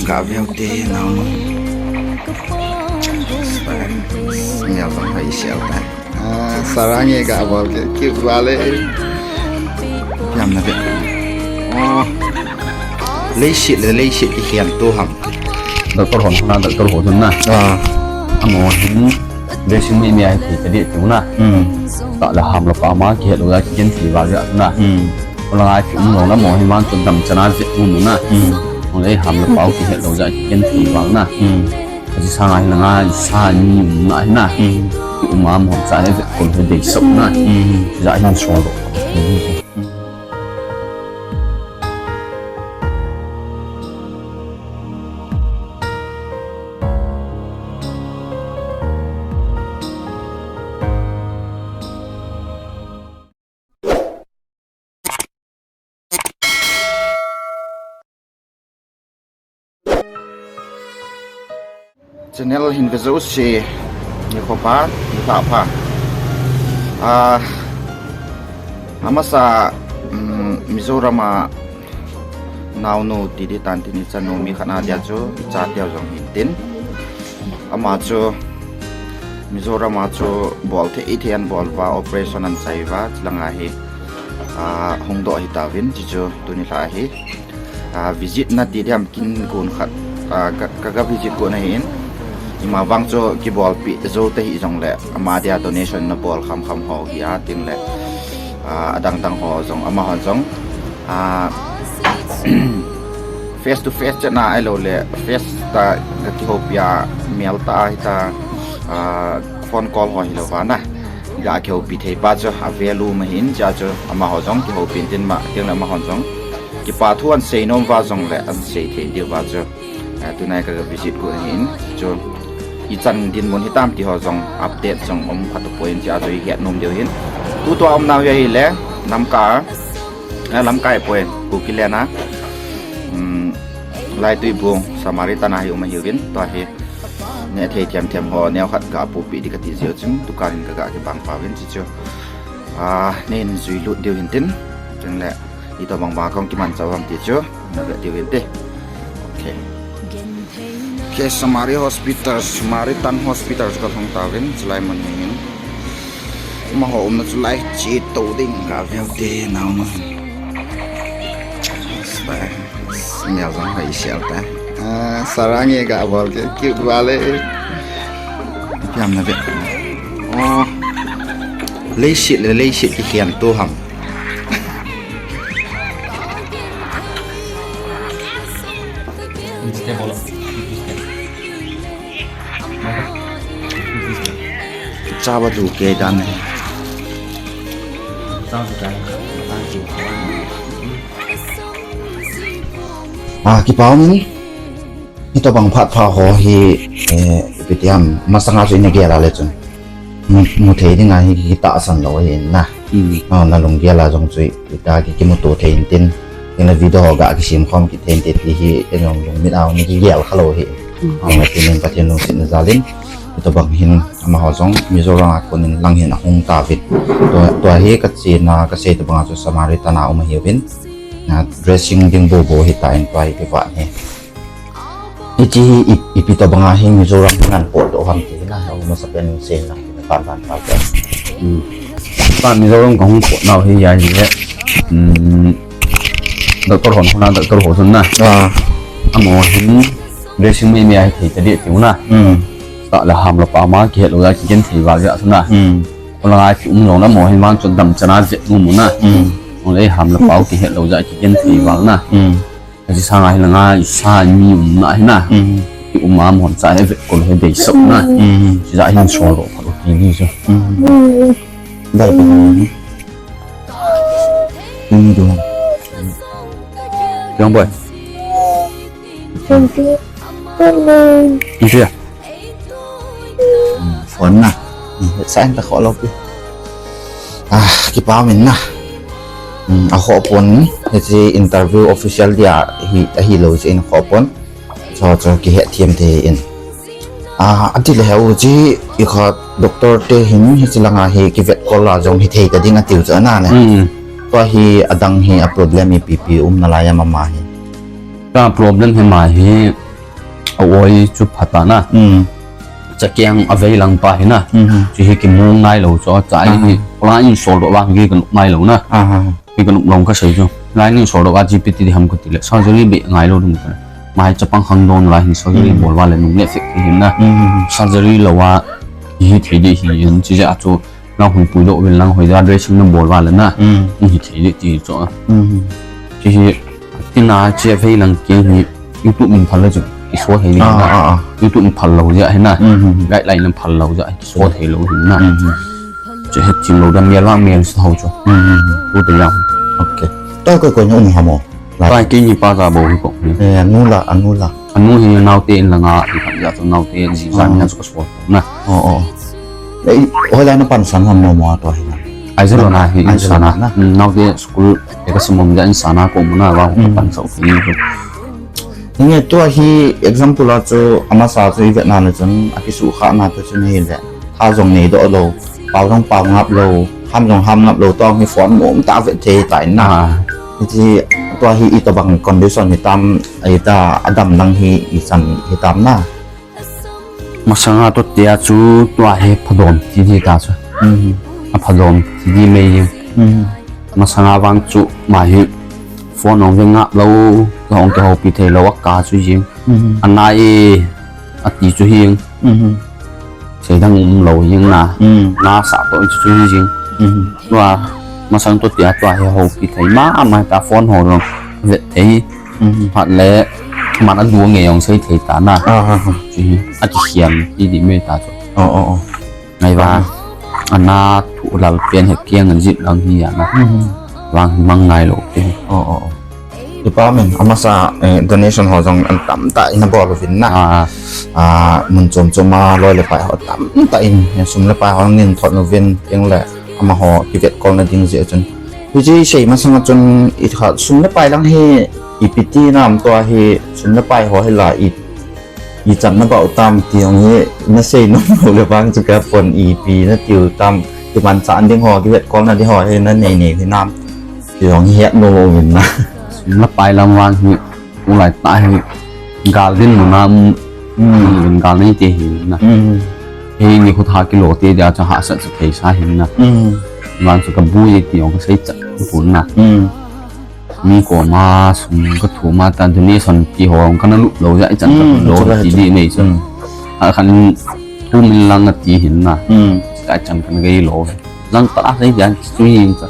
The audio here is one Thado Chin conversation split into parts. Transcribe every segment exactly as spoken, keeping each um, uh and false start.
Ga veu te nau. Ngial bang hai sial ta. Ah, sarangi ga bol ke cute vale. Yam na ve. Oh. Leiset le leiset ki hian tu ham. Doctor hon na, doctor ho dun na. Ah. Amo hin dressing mi mi ai ti ta di tu na. Hmm. Ta la ham la pa ma ki het lo ya ki gen ti va ya na. Hmm. Ko la ai ki um lo na mo hin man tu dam chana je um na. Hmm. Ko le ham la pa ki het lo ya ki gen ti va na. Hmm. Ka ji sa ngai la ngai sa ni um na hin na. Hmm. Ki um am hon sa he ko he dei sok na. Hmm. Ya hin so lo. Channel hin ve jouse, ni kho pha, ni pha pha. Ah, amasa, um, Mizoram a naonu ti di tan tin i chanu mi khat na dia chu, i cha tia jong hin tin. Ama chu Mizoram a chu bol thei thei an bol va, operation an chai va, chulanga hi, ah, hung doh hi tauvin, chi chu tuni lha hi. Ah, visit na ti diam kin gon khat, ah, ka, ka, ka visit gon ahin. Ima vang chu kibolpi jou te hi jong le, ama dia donation na bol kham kham ho hi a tin le, ah, adang dang ho jong, ama hon jong, ah, face to face chat na ai lo le, face ta ka kihoupi a, mail ta a hi ta, ah, phone call ho hi lo va na. Ga kihoupi thei pa chu a value ma hin cha chu ama ho jong kihoupi tin ma, tin le ama hon jong. Kipa thu an sei nom va jong le an sei thei diu va chu. Ah, tunai ka visit gon hin chu i chan dinmun hitam ti ho jong update jong um khat poi in cha chu i het nom diu hin. Tu tua um nau hi le Lamka, ah, Lamka poi Kukiland a. Um, Laitui Bung Samaritan a hi um ahiuvin tua hi. Ne thei thiam thiam ho neo khat ga pupi di ka ti jeh chun dukan in ka ga kibang pa uvin chi chu. Ah, nen jui lut diu hin tin. Tin le, itobang bang kong kiman chau ham ti chu. Na ve diu hin te. Okay. Okay, Samari Hospital, Samaritan Hospital ka phong tauvin, chulai mun hin. Amaho umna chulai chi to ding ga veu te nau nu. Smile. Ngial jong hai sial ta. Ah, sarangi ga bol ke cute vale. Piam na ve. Oh. Leiset le leiset ki hian tu ham. Chaba tu ke dan. Ah, kipa um in. Hitobang phat pha ho hi, eh, ipi ti ham, masanga chu ina gel a le chun. Mu, mu thei dinga hi kitahsan lou ahi na. Hmm. Ah, na lunggel a jong chu ita ki kimuto thei in tin. Ina video ho ga kisem khom kit thei in te ti hi, ina lungmit a, na kigel kha lou hi. Hmm. Ah, na tinin Pathen lungsetna jal in. Hitobang hin, amaho jong, Mizoram a konin lang hin ahung tauvin. Tua, tua hi ka chena, ka sei tobang a chu Samaritan a um ahiuvin. Na dressing ding bobo hi ta in tua hi kivat hi. Hiche hi i, ipi tobanga hi Mizoram hi ngan potdoh ham ti na, hou masa pen sei lang, pan pan pa pen. Hmm. Pa Mizoram ka hung pot nau hi ya hi le. Hmm. Doctor hon hon a, doctor ho sun na. Ah. Amo hin dressing mi mi a hi thei ta di tiu na. Hmm. Ta la ham la pa ma ki het lou ya ki gen thei va ya sun na. Hmm. Ko la ngai ki um lou na mo hin man chu dam chana je mu mu na. Hmm. Ko le ham la pa ki het lou ya ki gen thei va na. Hmm. Ka ji sa ngai la ngai sa mi um na hi na. Hmm. Ki um am hon sa he ve ko he dei sok na. Hmm. Ji ja hin so lo pha lo ki ni so. Hmm. Dai ko ni. Ni do. Young boy. Thank you. Ni ya. Hmm, phone na. Hmm, sa in ta ko lo ki. Ah, kipa um in na. Hmm, a ho pon, hiche interview official dia hi, ahi lou chu in ho pon. Cho cho kihet thiam thei in. Ah, ati le heu chi i kha doctor te hin hiche langa hi kivet kol a jong hi thei ta ding atiu chu ana ne. Hmm. Tua hi adang hi a problem ipi pi um nalai am ama hi. Ka problem hi ma hi a oi chu phatana. Chakeng a vei lang pa hina. Chu hi kimong nai lo chu a chai hi. Kola in sol do vang hi ka nup mai lo na. Hi ka nup long ka sei chu. Lai nin sol do a G P T di ham ka ti le. Surgery be ngai lo dum ka. Mai chapang khang don lai hin surgery bol va le nung le fek hi hin na. Surgery lo a hi thei di hi hin chi ja chu. Lang hun pui do vil lang hoi da dressing na bol va le na. Hi thei di ti chu. Chi hi tina che vei lang ke hi. YouTube in phal la chu kiso thei ni na. YouTube in phal lo ja hi na. Guideline in phal lo ja kiso thei lo hin na. Chu het ching lo da mial vang mial sa ho chu. Tu te yang. Okay. Ta ko ko ni um ha mo. Lai. Ta ke ni pa za bo ko. Eh, anu la, anu la. Anu hi nau te in la nga, ni khat ja chu nau te ji za ni chu ko so na. Oh, oh. Eh, hoi la na pan sang ha mo mo to hi na. Ai zo lo na hi in sana. Nau te school e ka simom ja in sana ko mo na wa ko pan sa ki. Hinge tua hi example a chu amasa chu i vetna le chun a kisu kha na te chun hi le. Tha jong nei do lo, pau jong pau ngap lo, ham jong ham ngap lo, tua hi phone mum ta vet thei ta in na. Hi chi tua hi i tabang condition hi tam, ai ta adam lang hi i chan hi tam na. Masanga to tia chu tua hi phadom ti di ta chu. A phadom ti di mei. Masanga vang chu ma hi phone ong ve ngap lo, ong ke ho pi thei lo a ka chu jing. Ana e, ati chu hing. Seidang um lo hing na. Na sa to chu chu hing. Tua masang to tia tua he ho pi thei ma, ama ta phone ho lo vet thei. Phat le man a du nge ong sei thei ta na. Chu hi a ti hiam ti di me ta chu. Ngai va, ana thu lal pen he kiang an jit lang hi ya na. Vang hi mang ngai lo te. Department, amasa, eh, donation ho jong an tam ta in a bol uvin na. Ah, mun chom chom a loi le pai ho tam ta in, eh, sum le pai ho nin thot uvin, teng le ama ho kivet kol na ding jeh chun. Hi chi sei masang a chun i kha sum le pai lang hi i pi ti nam tua hi sum le pai ho hi la i I chan na bau tam ti ong hi na sei nom lo le vang chu ka pon i pi na tiu tam ki man cha an ding ho ki vet kol na ding ho hi na nei nei hi nam ti ong hi het nom lo min na. Sum le pai lam vang hi u lai ta hi gal din mu na mun gal nei te hi na. Hi ni khu tha ki lo te dia cha ha sa chu thei sa hi na. Vang chu ka bu ye ti ong ka sei cha pu na. Mi koma sum ka thum a ta donation ti ho ka na lup lo ja i chan ka lo ti di nei chu. A khan thum in lang a ti hin na. Ka chan ka na gei lo. Lang ta a sei jan chu yin cha.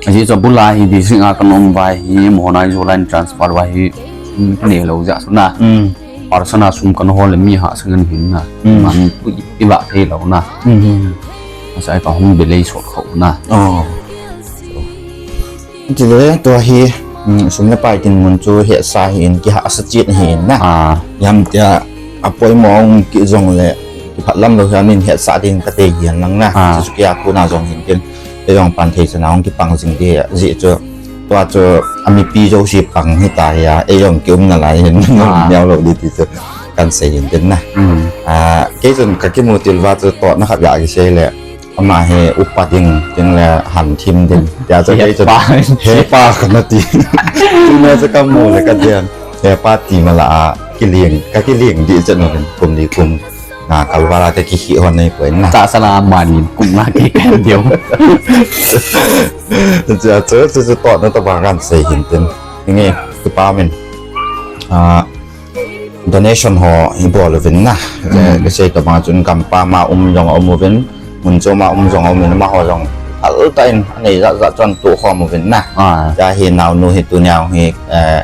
A ji chu bula hi di sing a ka nom vai hi mo nai jo line transfer vai hi. Ka ne lo ja su na. Personal sum ka na ho le mi ha sang hin na. Man tu i ba thei lo na. A sai ka hung be lei sot kho na. Chule tua hi, um, sum le pai tin mun chu hetsa hi in ki hahsa chet hi in na. Yam tia a poimo ong ki jong le ki phat lam lo hi amin hetsa ding ka te hian lang na. Chu kia ku na jong hin kin. Te jong pan thei chana ong ki pang jing di ji chu. Tua chu a mi pi jo si pang hi ta ya. E jong ki um na lai hin. Neo lo di ti chu. Kan sei hin tin na. A, ke chun ka ki mu til va chu to na khat ya ki sei le. Ama hi upa ding, ding le han thim ding. Tia chu kei chun hepa ka na ti. Tuna chu ka mu le ka dian. Hepa ti ma la a kiling, ka kiling di chu no kum li kum. Na kalvala te ki hi hon nei poi na. Ta sala mani kum na ki kan diu. Tia chu chu chu to na ta ba kan sei hin tin. Nge, tu pa min. A, donation ho hi bol uvin na. Ka sei to bang chun kampam a um jong a um uvin, mun chom a um jong a um uvin, amaho jong al ta in anei jat jat chun tu khom uvin na. Tia hi naunu hi tunia hi, eh,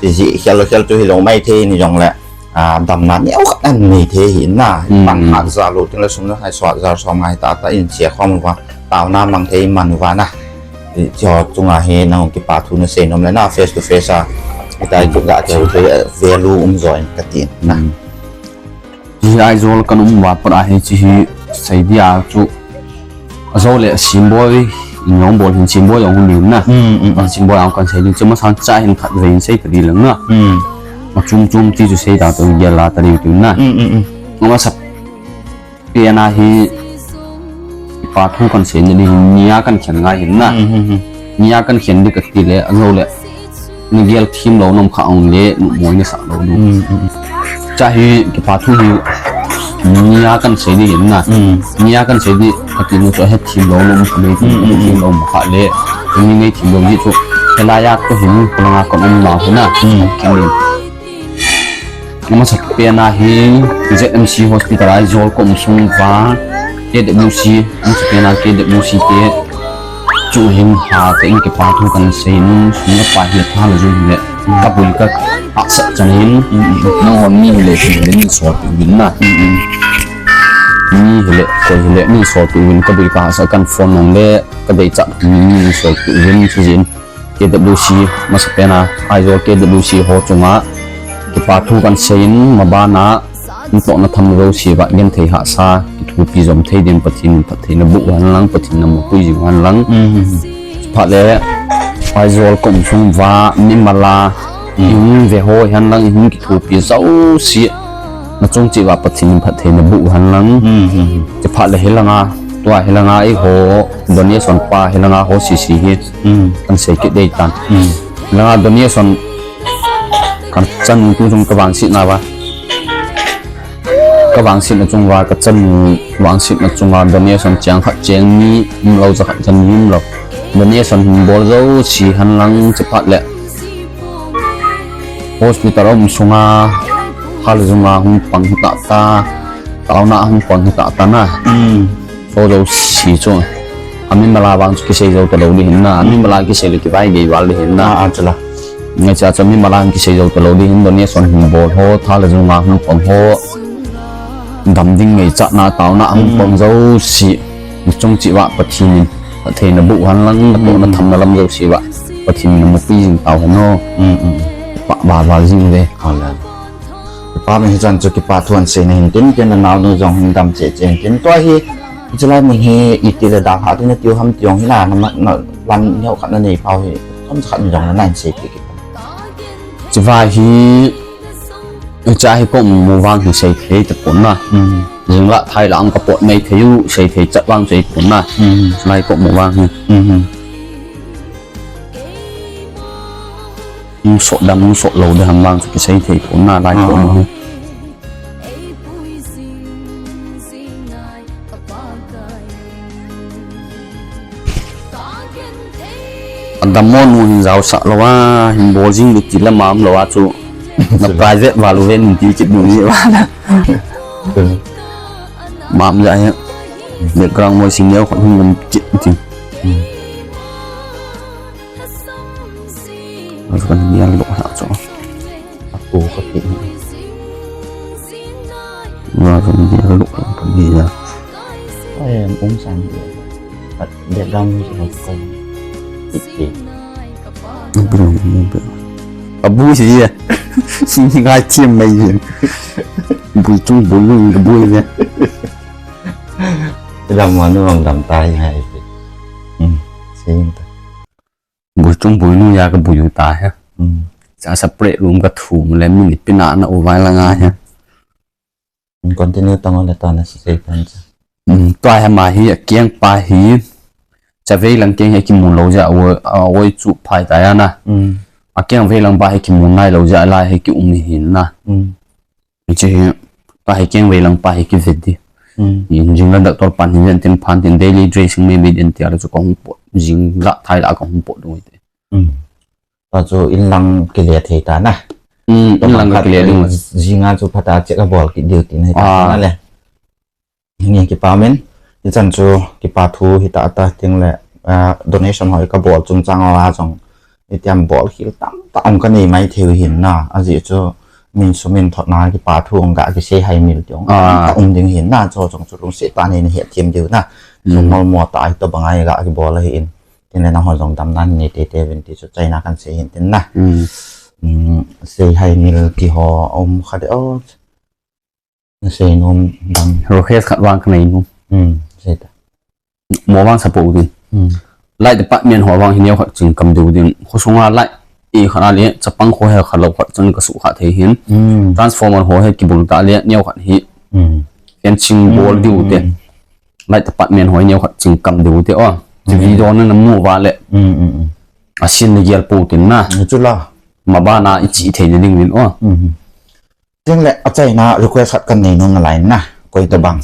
ti ji khel khel chu hi lo mai thei ni jong le, ah, damna neo khat an nei thei hi na. Pang hat ja lo tin le sum le hai sot ja som ngai ta ta in che khom uva. Tauna mang thei man uva na. Ti, ti ho chunga hi nang kipa thu na sei nom le na face to face a. Hitai chu ga chu value um jo in ka ti na. Hi Aizawl kan um va pat a hi chi hi sei dia chu. A zo le Simboi, in jong bol hin Simboi jong um na. A Simboi jong kan sei ding chu masang cha hin khat ve in sei ta di lang na. Ma chum chum ti chu sei ta tu gel la ta di tu na. Ma sa Pian a hi pa thu kan sei ni nia kan khen ngai hin na. Nia kan khen di ka ti le a zo le. Ni gel thim lo nom kha ong le nu moi na sa lo du. Hiche hi kipa thu hi nia kan sei ding ahin na. Nia kan sei ding kati nu chu hethem lou lou um kha le. Hethem lou um kha le. Ni nei them lou ni chu. Helaiya ko hin ko langa ko um na hi na. Kini. Amasa pena hi Z M C Hospital Aizawl ko um sung uva K W C, amasa pena K W C te chu hin ha te in kipa thu kan sei in, sum le pai hi tha le jun le. Ka bul ka hahsat chan hin. Nanghon mi hile, hile ni sol tu vin na. Mi hile, koi hile ni sol tu vin ka bul ka hahsat kan phone nong le, ka dei chat mi ni sol tu vin chu jin. K W C, masa pena, Aizawl K W C ho chunga, kipa thu kan sei in, mabana, natohna tham lou si va, genthei hahsa, kithopi jom thei ding Pathen in phatthei naboh u hen lang, Pathen in namapui jing u hen lang. Phat le, Aizawl ko um sung uva, mimal a, ihung ve ho hen lang, ihung kithopi jouse, nachung cheh uva Pathen in phatthei naboh u hen lang. Chuphat le hilanga, tua hilanga eiho, donation pa hilanga ho sese hi. Kan sei kit ding tan. Langa donation kan chanu tu jong ka vangsetna uva. Ka vangsetna chung uva, ka chanu vangsetna chunga donation cheng khat cheng ni, um lou ja khat ja ni um lou. Donation hin bol jouse hen lang chuphat le. Hospital um sunga, hal junga hung pang hi tah tah, taona hung pang hi tah tah na. Chu jouse chu. Amimal a vang chu kisei jou talou ding ahin na. Amimal a kisei le kivai gei val ding ahin na. A, a, chula. Ngaicha chu amimal a kisei jou talou ding ahin, donation hin bol ho, tha le jung a hung pang ho. Dam ding ngaichatna taona hung pang jouse. Nachung cheh uva Pathen in phatthei naboh u hen lang, natohna thamna lam jouse uva Pathen in namapui jing tau hen o. Pah val val jing uve. Kipa mi hichan chu kipa thu ahin sei na hin tin, tin na naonu jong hin dam cheh cheh hin tin. Tua hi, hichelai mun hi, iti le dang ha tin na tiu ham ti jong hi na, na, na, plan neo khat na nei pau hi, chomcha khat ni jong na na hin sei kit kit. Hiche va hi, hiche hi ko mu vang hi sei thei tapon na. Jing la thai la ang ka pot nei thei u, sei thei chat vang sei pon na. Lai ko mu vang hi. Hung sot dam, hung sot lou dam vang chu kisei thei pon na lai ko mu. Adammo nu hin jaosah lou a, hin bol jing ding ti la mam lou a chu. Na private val u ven ti kit nu ni va na. Mam ja hi. Background voice neo khat hung um kit ti. Akan nial lou ha chu. Apu ka ti. Nga kan nial lou ka ni ya. Ai, um sang dia. Background music ko. Iti. Abui si ya. Singai thiam mai ya. Bui chung bui nung bui ya. Dam manu bang dam tai hai. Hmm. Sing ta. Bui chung bui nung ya ka bui u ta he. Hmm. Sa separate room ka thum le minute pina na u vai la nga he. Continue tang le ta na si sei tan cha. Hmm. Tua he ma hi a kiang pa hi. Cha vei lang kiang he kimu lou ja o, a oi chu phai ta ya na. Hmm. A kiang vei lang pa he kimu nai lou ja la he ki um hin na. Hmm. Hiche hi, pa hi keng vei lang pa hi kivet di. Hmm. Jing la doctor pan hi ven tin phan tin daily dressing maybe din tia la chu ka hung pot. Jing la thai la ka hung pot ding te. Hmm. Pa chu in lang kile thei ta na. Hmm, in lang kile ding. Jing a chu phat a check a bol kit diu tin hi ta na le. Nge kipa min, hichan chu kipa thu hi ta ta ting le, ah, donation hoi ka bol chung chang a jong, itiam bol khil tam ta um ka nei mai thei u hin na, ajeh chu min sum min thot na kipa thu ong ga kisei hai mil ti ong tam ta um ding hin na, chu jong chu lungset tah in na hethem diu na. Sum mol mo ta hi to bang a ga kibol ahi in. Tin le nangho jong dam nan nei tei tei uvin ti chu chaina kan sei hin tin na. Hmm, sei hai mil ti ho um kha de o. Na sei nom dang. Request khat vang ka nei nom. Hmm, sei ta. Mo vang support u din. Hmm. Light department ho vang hi neo khat ching kam diu din. Kho sunga light i khat a le chapang kho he khat lou khat chun ka suh kha thei hin. Hmm. Transformer ho he kibul ta le neo khat hi. Hmm. Fencing bol diu te. Hmm. Light department ho hi neo khat ching kam diu te o. Hmm. Video na na mu va le. Hmm, hmm, hmm. A sin na gial pu tin na. Hmm, chu la. Ma ba na i chi thei na ding din o. Hmm. Tin le achaina request khat kanei nom nalai na, koi tabang.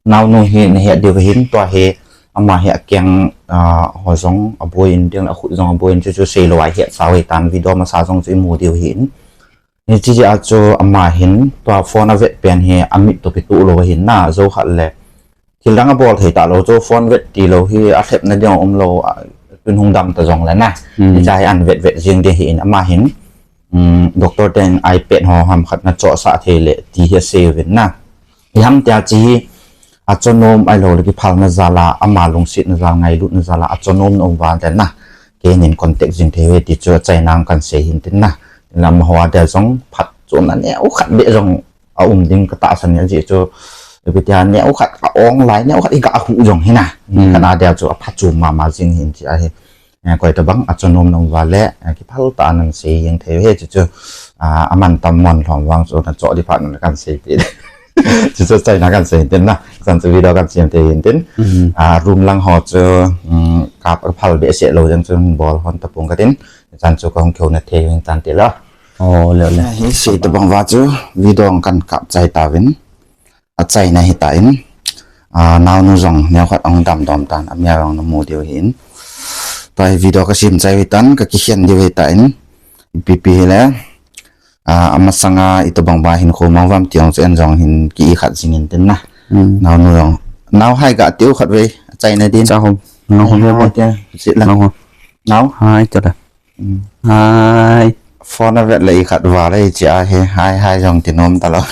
Naonu hi nahet diu hin, tua hi ama hi akeng, ah, ho jong aboi in, tin le akhut jong aboi in, chu chu seilou a ihet sau hitan, video masa jong chu imu diu hin. Hiche jeh a chu ama hin tua phone avet pen hi amit toh kitoh lou ahin na, jou khat le thil dang abol thei talou chu, phone vet tilou hi alhepna ding umlou, a, tun hung dam ta jongle na. Hmm. Hiche hi ahin vet vet jing ding ahin, ama hin, um, doctor ten iPad ho ham khat nachohsah thei le ti hi asei uvin na. Iham tia hiche hi achonom ahilou le kiphalna jal a, ama lungsetna jal, ngailutna jal a achonom na um uva le na, keinin contact jing thei uve ti chu achaina a kahin sei hin tin na. Amaho a dia jong phatchomna neo khat beh jong aum ding katahsan in, ajeh chu ipi tia neo khat a-ong lai, neo khat iga huh jong hi na. Hmm. Kana dia chu aphatchom mama jing hin hiche ahi. Eh, koi tabang achonom na um uva le, eh, kiphal tah a nahin sei jeng thei uve, chu chu, ah, aman tam mon lhom vang chu nachoh ding phat na kahin seipeh. Chu chu achaina kahin sei hin tin na. Chan chu video kahin sem thei hin tin. Hmm. Ah, room lang ho chu, um, kap aphal behseh lou jeng chun bol hon tapong katin. Chan chu kahung kihou na thei hin chan ti lo. Oh, le, le. Hi sei tabang uva chu video kahin kap chai tauvin. Achaina hitan. Ah, naonu jong neo khat ahung damdom tan, amia jong namu diu hin. Tua hi video kasem chai hitan, kakikhen diu hitan. Ipi pi hile, ah, amasanga itobang uva hinkho mang uvam ti jong chu en jong hin ki-i khat jing in tin na. Hmm. Naonu jong. Nao hai ga tiu khat vei, achaina din. Chahom. Nao hom. Hai, hai, hai, hai, hai. Sit lang. Nao hom. Nao. Hai, chala. Hmm. Hai. Phone avet le ikhat val le hiche ahi, hai, hai jong ti nom talou.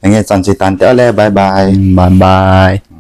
Nge chan chu hitan te le, bye bye. Hmm, bye bye.